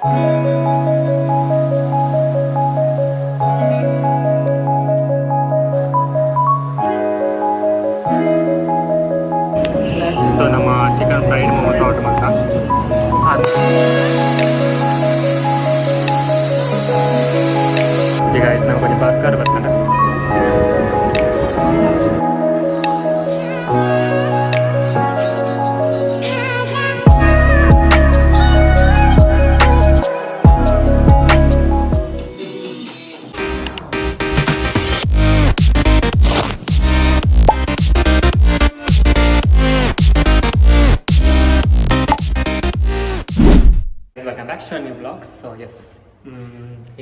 ಸೊ ನಮ್ಮ chicken fried momos order ಮಾಡ್ತಾ. ಗಾಯ್ಸ್, ನಾವು ಕೊಂಚ ಬರ್ಗರ್ ಬರ್ತಾನೆ. Welcome back to new vlog. So yes,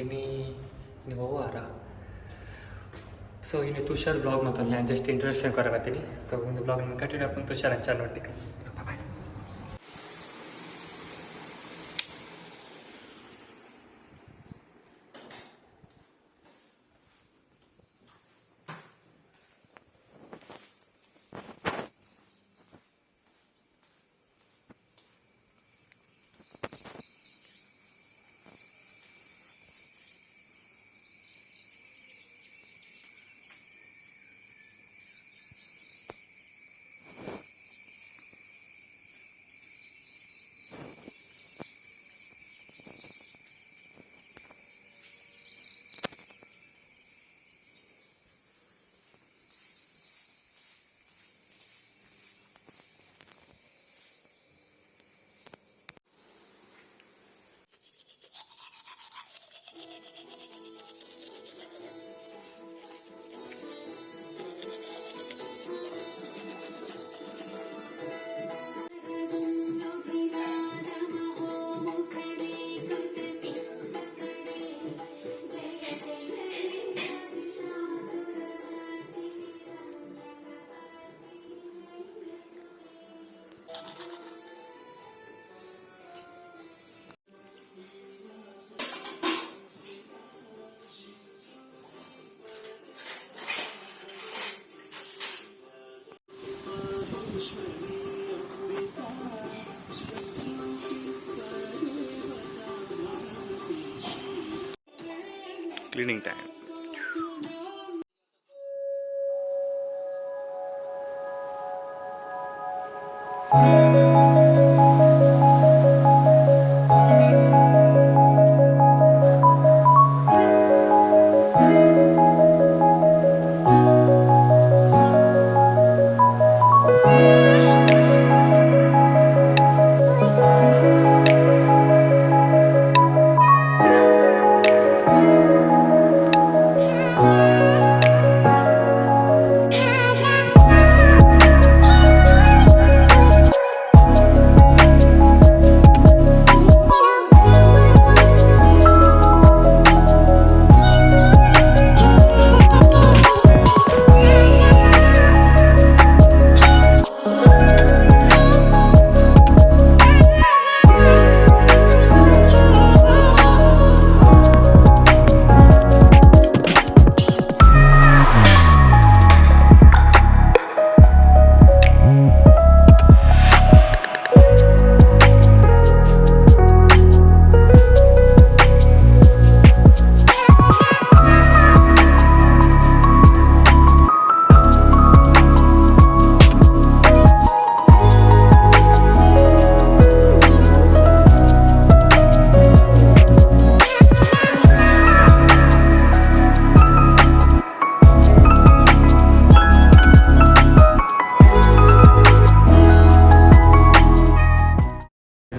ಇನಿ ಇನಿ ಹೋವಾರ. ಸೊ ಇನ್ನು ತುಷಾರ್ ಬ್ಲಾಗ್ ಮತ್ತು ನಾನು ಜಸ್ಟ್ ಇಂಟ್ರಡಕ್ಷನ್ ಕೊರ ಬರ್ತೀನಿ. ಸೊ ಒಂದು ಬ್ಲಾಗ್ ಕಂಟಿನ್ಯೂ ಆಪುಂಡು ತುಷಾರ್ ಅಂಚಾಲ್ ಒಟ್ಟಿಗೆ. So bye. Cleaning time.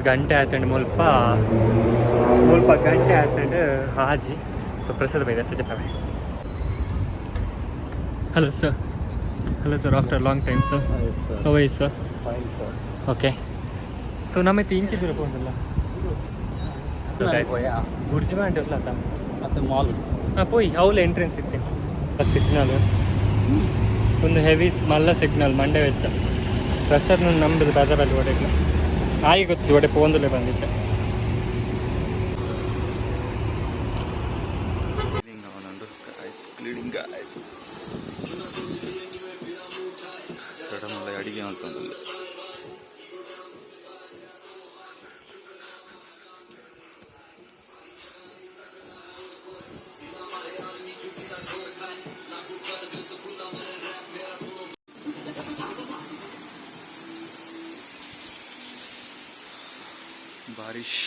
ಗಂಟೆ ಆತಂಡು ಮುಲ್ಪ ಮುಲ್ಪ ಗಂಟೆ ಆತಂಡು ಹಾಜಿ. ಸೊ ಪ್ರಸಾದ ಬೈದ ಚಚಪಾವೆ. Hello sir, hello sir, after long time, sir. How is sir? Fine, sir. Okay, so ನಮ್ಮ ಇಂಚಿ ದೂರ ಪೋಂಡಲ್ಲ ಗುರ್ಜಿ ಅಂತ. ಮತ್ತೆ ಮಾಲ್. ಹಾಂ, ಪೋಯಿ ಅವಲ ಎಂಟ್ರೆನ್ಸ್ ಇತ್ತೆ. ಸಿಗ್ನಲ್ ಒಂದು ಹೆವಿ ಮಲ್ಲ ಸಿಗ್ನಲ್ ಮಂಡೆ ವೆಚ್ಚ ಪ್ರೆಷರ್ ನಂಬುದು ಬದ ಬಲ್ಲಿ ಒಡೆಗ್ಲ ಆಗಿ ಗೊತ್ತಿದ್ದು ಒಡೆ ಪೋಂದಲೇ ಬಂದಿತ್ತೆ. ಕ್ಲೀನಿಂಗ್ ಅವನೊಂದು ಗಾಯ್ಸ್, ಕ್ಲೀನಿಂಗ್ ಗಾಯ್ಸ್. ದೊಡ್ಡ ಅಡಿಗೆ ಅಂತಂದು. ಬಾರಿಶ್.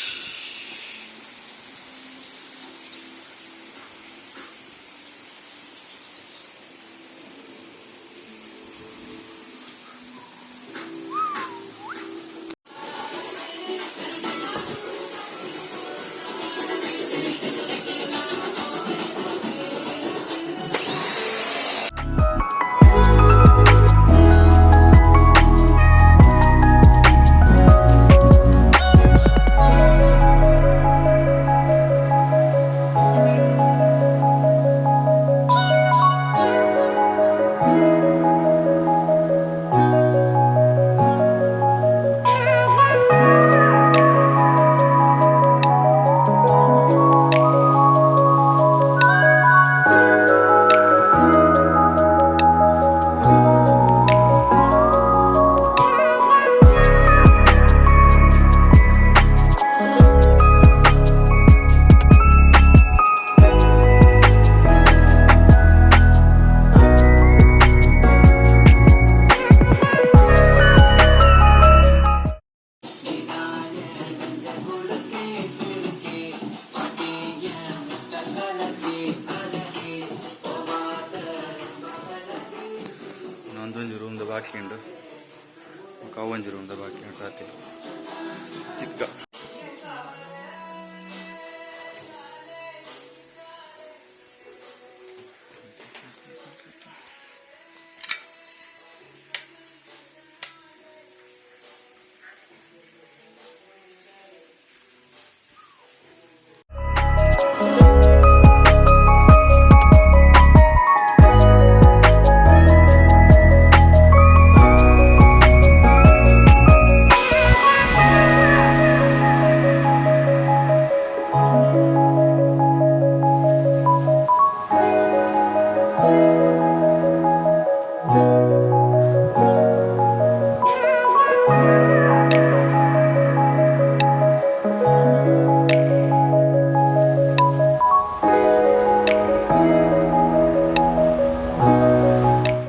ಒಂದೊಂದು ರೂಮ್ದ ಬಾಕಿ ಉಂಡು, ಒಂಜಿ ರೂಮ್ದ ಬಾಕಿ ಉಂಟು. ರಾತ್ರಿ ಚಿಕ್ಕ.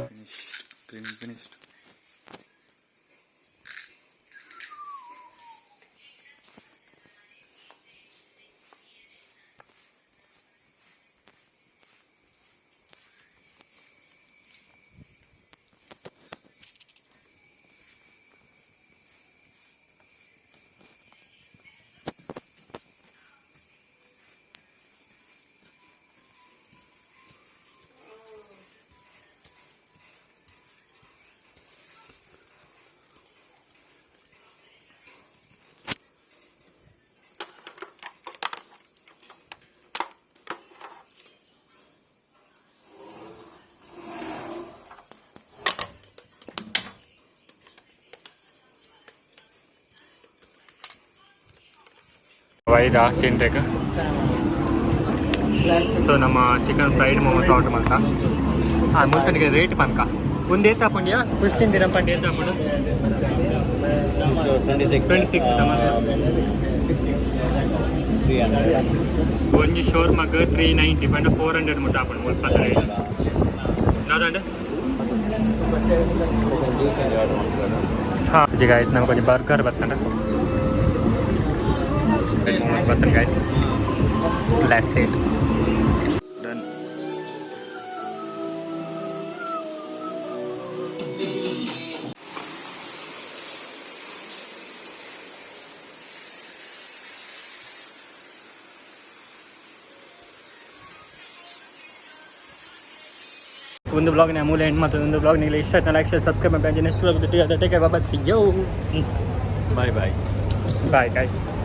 Finished. Cleaning finished. ವೈದ ಸಿಂಟೆಕ್. ಸೊ ನಮ್ಮ ಚಿಕನ್ ಫ್ರೈಡ್ ಮೋಮೋಸ್ ಆರ್ಡರ್ ಮಲ್ತ. ಆ ಮುಲ್ತನಿಗೆ ರೇಟ್ ಪನ್ಕ. ಒಂದು ಏತ್ ಆಪುಂಡ್ಯಾ? 15 ದಿನ ಪಂಡ ಏತ್ ಆಪುಂಡು? 26. ಒಂಜಿ ಶೋರ್ಮಗ್ 390 ಪಂಡ 400 ಮುಟ್ಟ ಆಪುಂಡು ಮುಲ್ಪ ರೇಟ್. ದಾದಂಡ? ಹಾಂ ಗಾಯ್ಸ್, ನಮಗೆ ಒಂಜಿ ಬರ್ಗರ್ ಬತ್ತಂಡ, ಮೋಮೋಸ್ ಬತ್ತಂಡ guys. Let's eat. Done. ಒಂದು ಬ್ಲಾಗ್ನ ಮೂಲ ಎಂಡ್ ಮತ್ತು ಒಂದು ಬ್ಲಾಗ್ ನಿಮಗೆ ಇಷ್ಟ ಆಯ್ತು, ಲೈಕ್, ಶೇರ್, ಸಬ್ಸ್ಕ್ರೈಬ್ ಮಾಡಿ. Next vlog take care, bye, see you. Bye bye. Bye guys.